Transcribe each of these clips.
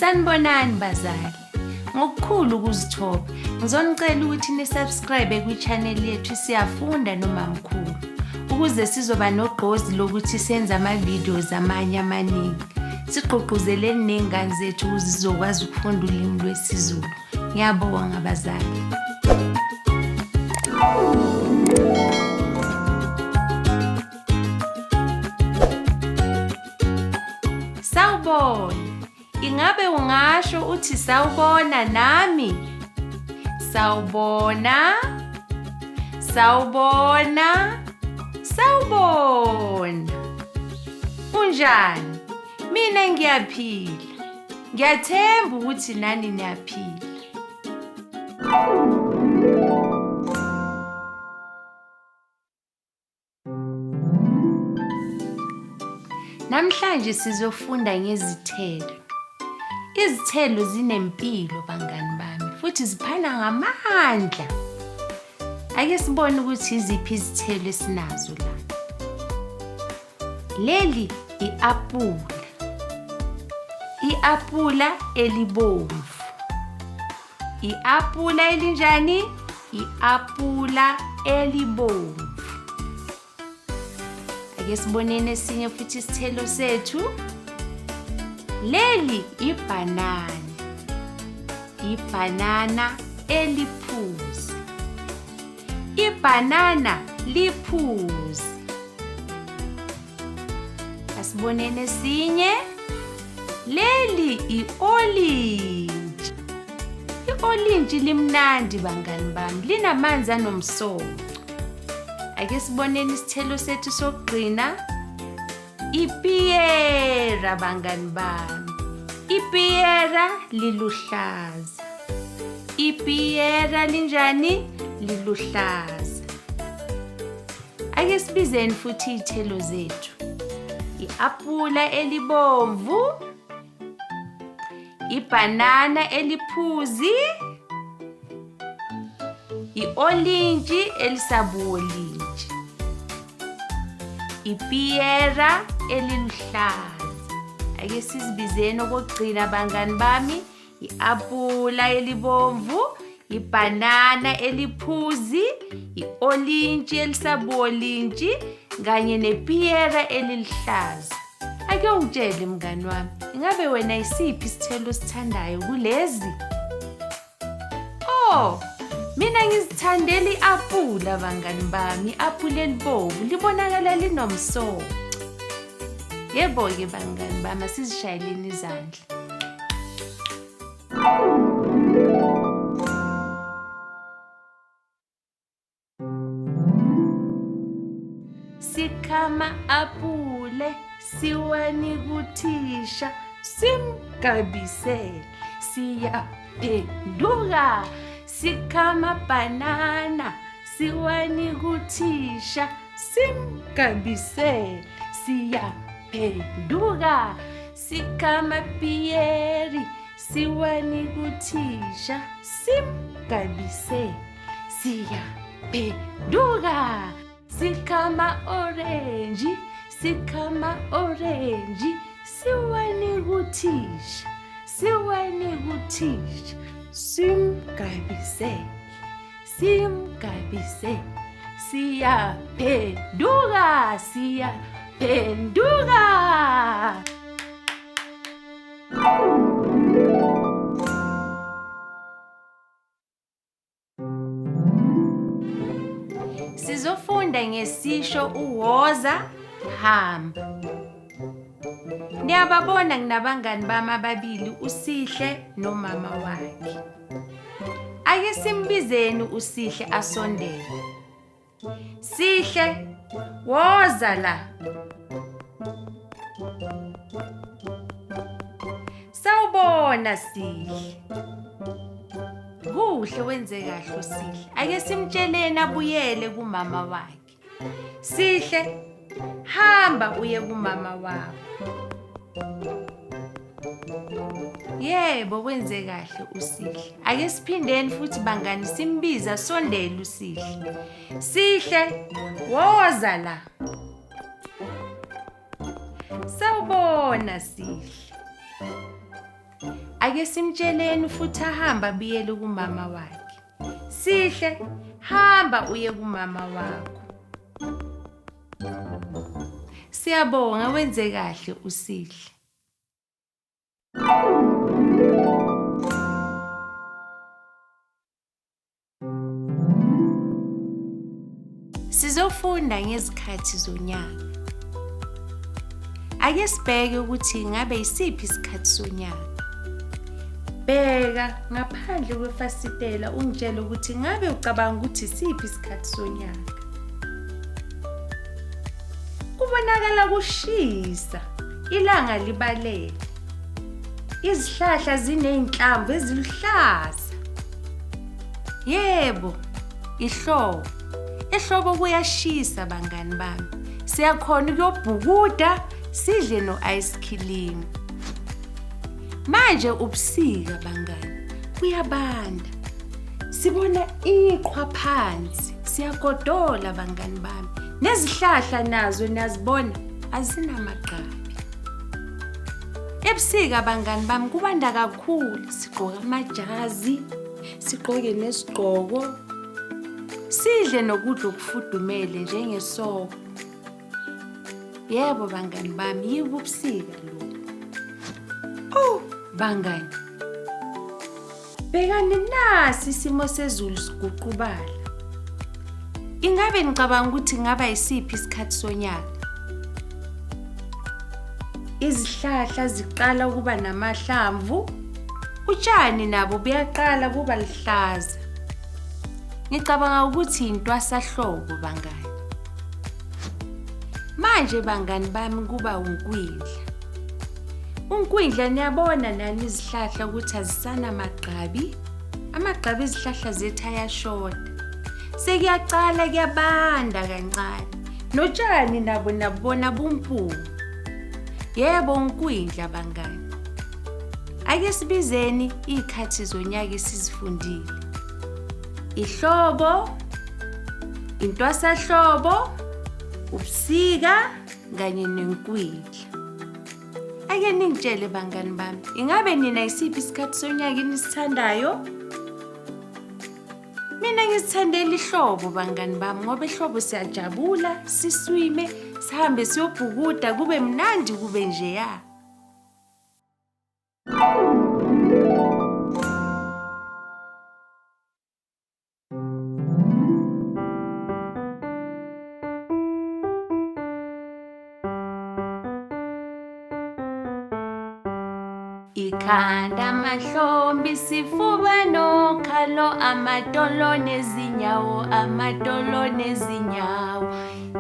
Sanibonani bazali. Ngokukhulu ukuzithoba, ngizonicela ukuthi ni-subscribe kwi-channel yethu Siyafunda noMamkhulu ukuze sizoba nogqozi lokuthi senze ama-videos amanye amaningi. Sigqugquzeleni ney'ngane zethu ukuze zizokwazi ukufunda ulimi lwesiZulu. Ngiyabonga bazali. Sawubona. Ingabe ungasho uthi sawubona nami? Sawubona. Sawubona. Sawubona. Unjani? Mina ngiyaphila. Ngiyathemba ukuthi nani niyaphila. Namhlanje sizofunda ngezithelo. Izithelo zinempilo bangani bami futhi ziphana ngamandla. Ake sibone ukuthi iziphi izithelo esinazo la. Leli i-apula. I-apula elibomvu. I-apula elinjani? I-apula elibomvu. Ake siboneni esinye futhi isithelo sethu. Leli ibhanana. Ibhanana eliphuzi. Ibhanana liphuzi. Asiboneni esinye. Leli i-olintshi. I-olintshi limnandi bangani bami, linamanzi anomsoco. Ake siboneni isithelo sethu sokugcina. Ipiyera bangani bami. Ipiyera liluhlaza. Ipiyera linjani? Liluhlaza. Ake sibizeni futhi iy'thelo zethu. I-apula elibomvu, ibhanana eliphuzi, i-olintshi elisabuwolintshi, ipiyera eliluhlaza. Ake sizibizeni okokugcina bangani bami. I-apula elibomvu, ibhanana eliphuzi, i-olintshi elisabuolintshi kanye nepiyera eliluhlaza. Ake ungitshele mngani wami, ingabe wena isiphi isithelo osithandayo kulezi? Oh, mina ngizithandela i-apula bangani bami, i-apula elibomvu libonakala linomsoco. Yebo-ke bangani bami, asizishayeleni izandla. Sikhama apule siwanika uthisha simgabisele siyaphenduka sikhama banana siwanika uthisha simgabisele siyaphenduka Sikamapiyeri siwanika uthisha simgabise siyaphenduka sikhama orenji sikhama orenji siwanika uthisha siwanika uthisha simgabise simgabise siyaphenduka siyaphenduka. Sizofunda ngesisho uwoza hamba. Niyababona nginabangani bami ababili uSihle nomama wakhe. Ake simbizeni uSihle asondele. Sihle, woza la. Sawubona Sihle. Kuhle wenze kahle uSihle. Ake simtsheleni abuyele kumama wakhe. Sihle, hamba uye kumama wakho. Yebo, wenze kahle uSihle. Ake siphindeni futhi bangani simbiza sondele uSihle. Sihle, woza la. Sawubona Sihle. Ake simtsheleni futhi ahambe abuyele kumama wakhe. Sihle, hamba uye kumama wakho. Siyabonga wenze kahle uSihle. Sizofunda ngezikhathi zonyaka. Ake sibheke ukuthi ngabe isiphi isikhathi sonyaka. Bheka ngaphandle kwefasitela ungitshele ukuthi ngabe ucabanga ukuthi isiphi isikhathi sonyaka. Kubonakala kushisa, ilanga libalele. Izihlahla ziney'nhlamvu eziluhlaza. Yebo, ihlobo. Ehlobo kuyashisa bangani bami. Siyakhona ukuyobhukuda sidle no-ice cream. Manje ubusika bangani, kuyabanda. Sibona iqhwa phansi, siyagodola bangani bami. Nezihlahla nazo niyazibona azinamagqabi. Ebusika bangani bami kubanda kakhulu, sigqoka amajazi, sigqoke nesigqoko, sidle nokudla okufudumele njengesobho. Yebo bangani bami, yibo ubusika lobu. Oh bangani, bhekani nasi isimo sezulu siguqubala. Ingabe nicabanga ukuthi ngaba isiphi isikhathi sonyaka? Izihlahla ziqala ukuba namahlamvu, utshani nabo buyaqala kuba luhlaza. Ngicabanga ukuthi intwasahlobo bangani. Manje bangani bami kuba unkwindla. Unkwindla niyabona nani izihlahla ukuthi azisanamagqabi. Amagqabi ezihlahla zethu ayashoda. Sekuyaqala kuyabanda kancane. Notshani nabo nabona bumpunga. Yebo unkwindla bangani. Ake sibizeni iy'khathi zonyaka esizifundile. Ihlobo, intwasahlobo, ubusika kanye nenkwindla. Ake ningitshele bangani bami, ingabe nina isiphi isikhathi sonyaka enisithandayo? Mina ngizithandela ihlobo bangani bami ngoba ehlobo siyajabula, siswime, sihambe siyobhukuda kube mnandi kube njeya. Ikhanda, amahlombe, isifuba nokhalo, amadolo nezinyawo, amadolo nezinyawo.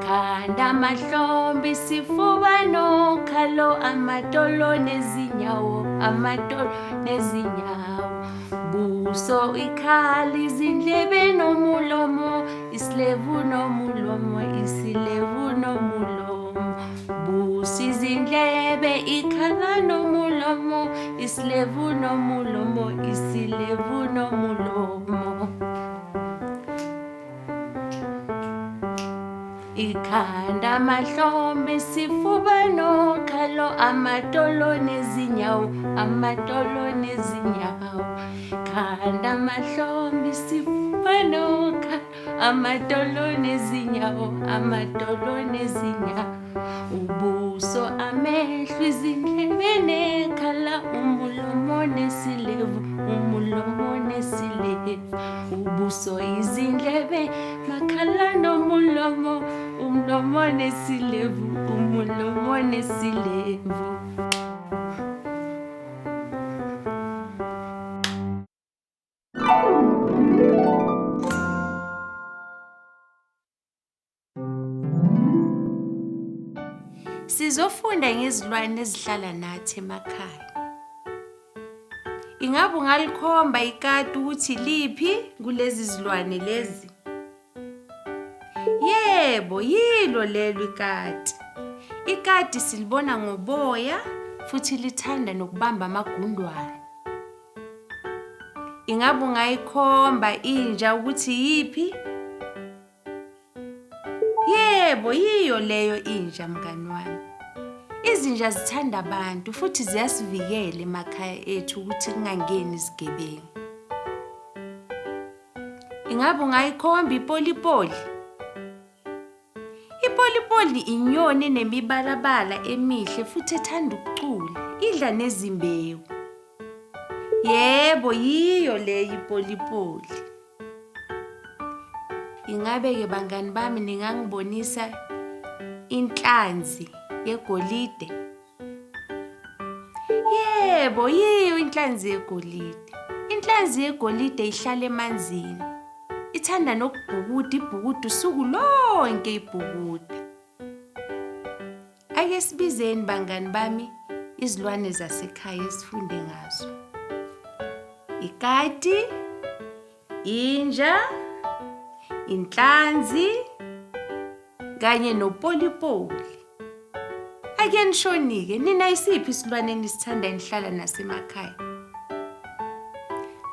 Khanda, amahlombe, isifuba nokhalo, amadolo nezinyawo, amadolo nezinyawo. Buso, ikhala, izindlebe nomulomo, isilevu nomulomo, isilevu nomulomo. Buso, izindlebe, ikhala nomulomo, isilevu nomulomo, isilevu nomulomo. Ikhanda, amahlombe, isifuba nokhalo, amadolo nezinyawo, amadolo nezinyawo. Khanda, amahlombe, isifuba nokhalo, amadolo nezinyawo, amadolo nezinyawo. Ubuso, amehlo, izindlebe nekhala, umulomo nesilevu, umulomo nesilevu. Ubuso, izindlebe, makhala nomulomo, umlomo nesilevu, umulomo nesilevu. Sizofunda ngezilwane ezihlala nathi emakhaya. Ingabe ungalikhomba ikati ukuthi liphi kulezi zilwane lezi? Yebo, yilo lelo ikati. Ikati silibona ngoboya futhi lithanda nokubamba amagundwane. Ingabe ungayikhomba inja ukuthi yiphi? Yebo, yiyo leyo inja mngani wami. Izinja zithanda abantu futhi ziyasivikela emakhaya ethu ukuthi kungangeni izigebengu. Ingabe ungayikhomba ipolipoli? Ipolipoli inyoni enemibalabala emihle futhi ethanda ukucula, idla nezimbewu. Yebo, yiyo leyo ipolipoli. Ingabe-ke bangani bami ningangibonisa inhlanzi yegolide? Yebo, yiyo inhlanzi yegolide. Inhlanzi yegolide ihlala emanzini. Ithanda nokubhukuda, ibhukuda usuku lonke ibhukuda. Ake sibizeni bangani bami izilwane zasekhaya esifunde ngazo. Ikati, inja, inhlanzi kanye nopolipoli. Ake nishonike, nina isiphi isilwane enisithanda enihlala nasemakhaya?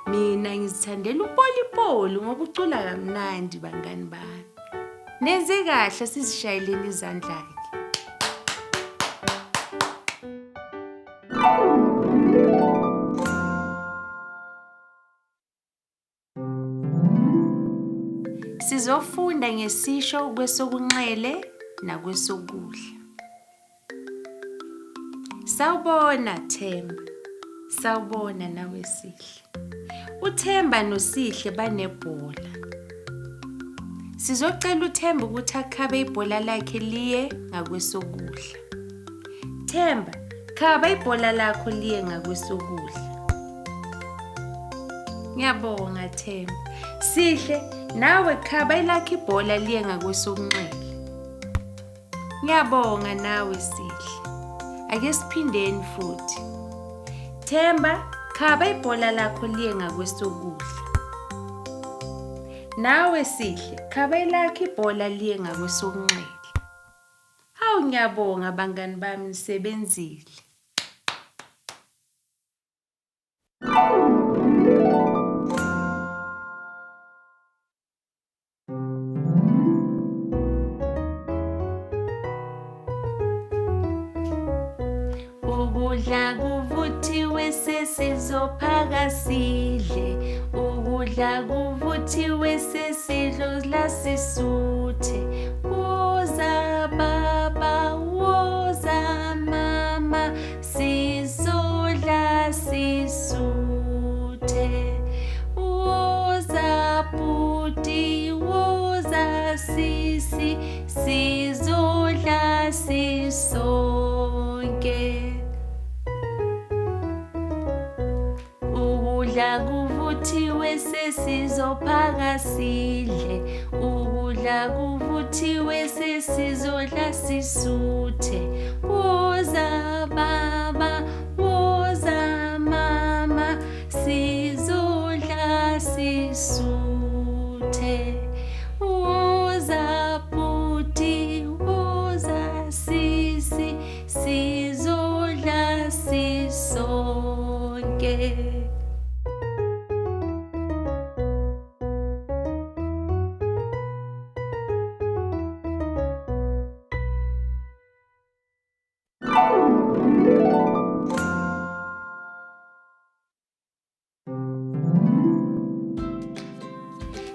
Mina ngizithandela upolipoli ngoba ucula kamnandi bangani bami. Nenze kahle sizishayeleni izandla-ke. Sizofunda ngesisho kwesokunxele nakwesokudla. Sawubona Themba. Sawubona nawe Sihle. UThemba noSihle banebhola. Sizocela uThemba ukuthi akhabe ibhola lakhe liye ngakwesokudla. Themba, khaba ibhola lakho liye ngakwesokudla. Ngiyabonga Themba. Sihle, nawe khaba elakho ibhola liye ngakwesokunxele. Ngiyabonga nawe Sihle. Ake siphindeni futhi. Themba, khaba ibhola lakho liye ngakwesokudla. Nawe Sihle, khaba elakho ibhola liye ngakwesokunxele. Hawu ngiyabonga bangani bami nisebenzile. Ukudla kuvuthiwe sesizophaka sidle ukudla kuvuthiwe sesidlo sisuthe woza baba woza mama Sizodla sisuthe. Woza bhuti, woza sisi, sizodla sisonke. Ukudla kuvuthiwe sesizophaka sidle. Ukudla kuvuthiwe sesizodla sisuthe. Woza baba, woza mama, sizodla sisuthe. Woza bhuti, woza sisi, sizodla sisonke.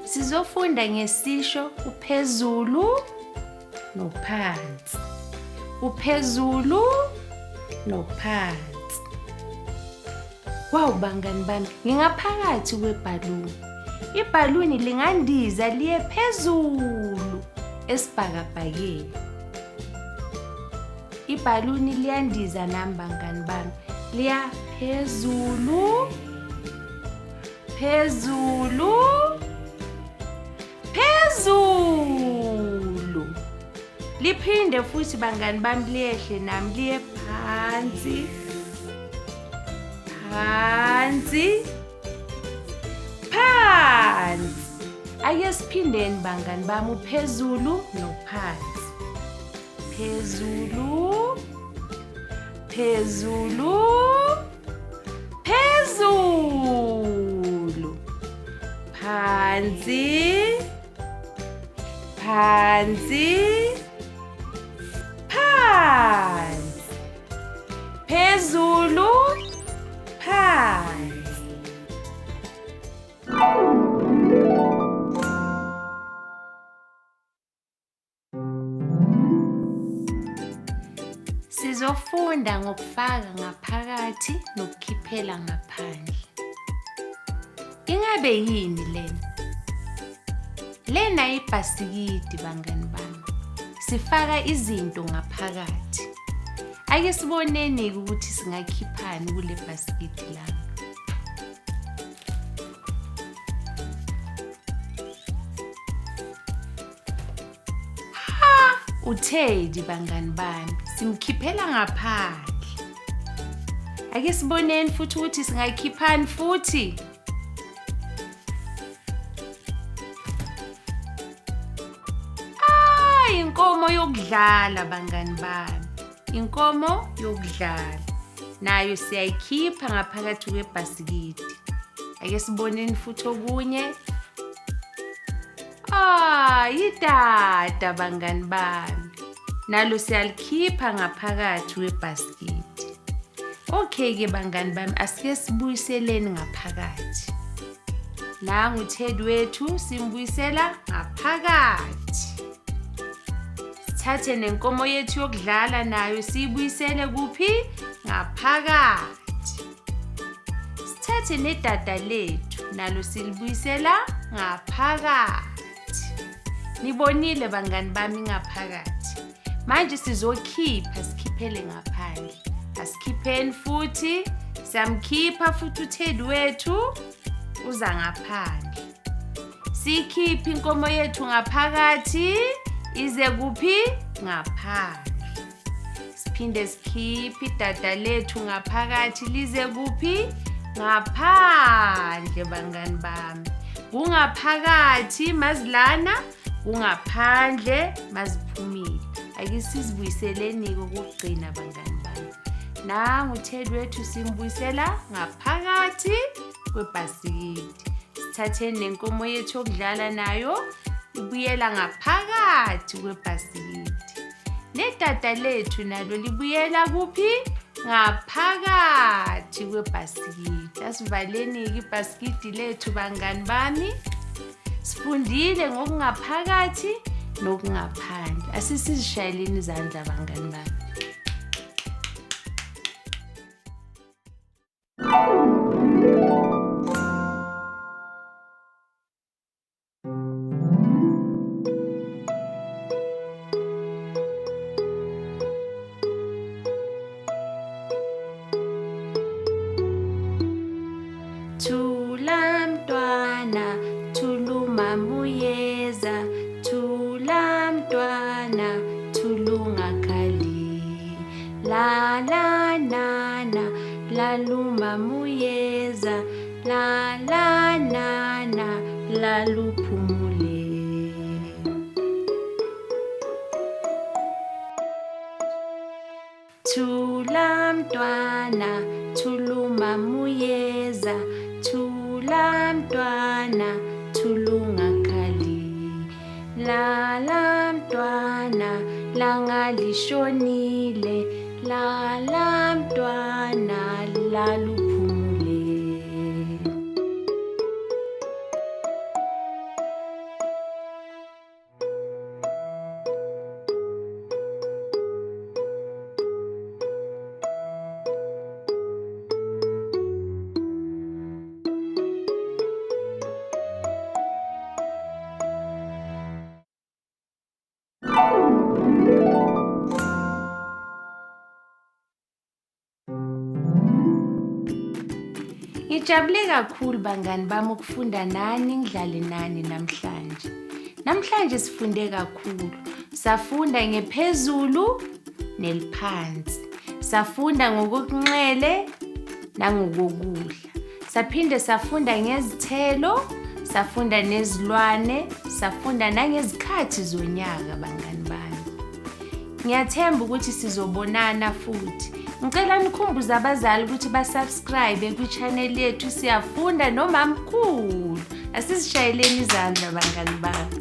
Sizofunda ngesisho uphezulu nophansi. Uphezulu nophansi. Wawu bangani bami, ngingaphakathi kwebhaluni. Ibhaluni lingandiza liye phezulu esibhakabhakeni. Ibhaluni liyandiza nami bangani bami. Liya phezulu, phezulu, phezulu. Liphinde futhi bangani bami liyehle nami liye phansi. Phansi. Phansi. Ake siphindeni bangani bami uphezulu nophansi. Phezulu. Phezulu. Phezulu. Phansi. Phansi. Phansi. Phezulu, phansi. Sizofunda ngokufaka ngaphakathi nokukhiphela ngaphandle. Ingabe yini lena? Lena ibhasikidi bangani bami. Sifaka izinto ngaphakathi. Ake siboneni-ke ukuthi singakhiphani kule bhasikidi lami. Ha! UTeddy bangani bami, simkhiphela ngaphandle. Ake siboneni futhi ukuthi singakhiphani futhi. Ah, inkomo yokudlala bangani bami. Inkomo yokudlala. Nayo siyayikhipha ngaphakathi kwebhasikidi. Ake siboneni futhi okunye. Ah, yidada bangani bami. Nalo siyalikhipha ngaphakathi kwebhasikidi. Okay ke bangani bami, asike sibuyiseleni ngaphakathi. Nangu uTed wethu simbuyisela ngaphakathi. Sithathe nenkomo yethu yokudlala nayo siyibuyisele kuphi? Ngaphakathi. Sithathe nedada lethu nalo silibuyisela ngaphakathi. Nibonile bangani bami ngaphakathi. Manje sizokhipha sikhiphele ngaphandle. Asikhipheni futhi siyamkhipha futhi uTed wethu uza ngaphandle. Sikhiphe inkomo yethu ngaphakathi ize kuphi? Ngaphandle. Siphinde sikhiphe idada lethu ngaphakathi lize kuphi? Ngaphandle bangani bami. Kungaphakathi mazilana, kungaphandle maziphumile. Ake sizibuyiseleni-ke okokugcina bangani bami. Nangu uTed wethu simbuyisela ngaphakathi kwebhasikidi. Sithatheni nenkomo yethu yokudlala nayo ibuyela ngaphakathi kwebhasikidi. Nedada lethu nalo libuyela kuphi? Ngaphakathi kwebhasikidi. Asivaleni-ke ibhasikidi lethu bangani bami. Sifundile ngokungaphakathi nokungaphandle. Asisizishayeleni izandla bangani bami. Thula mntwana, thulumamuyeza, thula mntwana, thulungakhali. La la nana, lalumamuyeza, la la nana, laluphumule. Thula mntwana, thulumamuyeza, thula mntwana, thulungakhali. Lala mntwana, langalishonile, lala mntwana, laluphumule. Ngijabule kakhulu bangani bami ukufunda nani ngidlale nani namhlanje. Namhlanje sifunde kakhulu. Safunda ngephezulu neliphansi. Safunda ngokokunxele nangokokudla. Saphinde safunda ngezithelo, safunda nezilwane, safunda nangezikhathi zonyaka bangani bami. Ngiyathemba ukuthi sizobonana futhi. Ngicela nikhumbuze abazali ukuthi basubscribe kwi-channel yethu Siyafunda noMamkhulu. Asizishayeleni izandla bangani bami.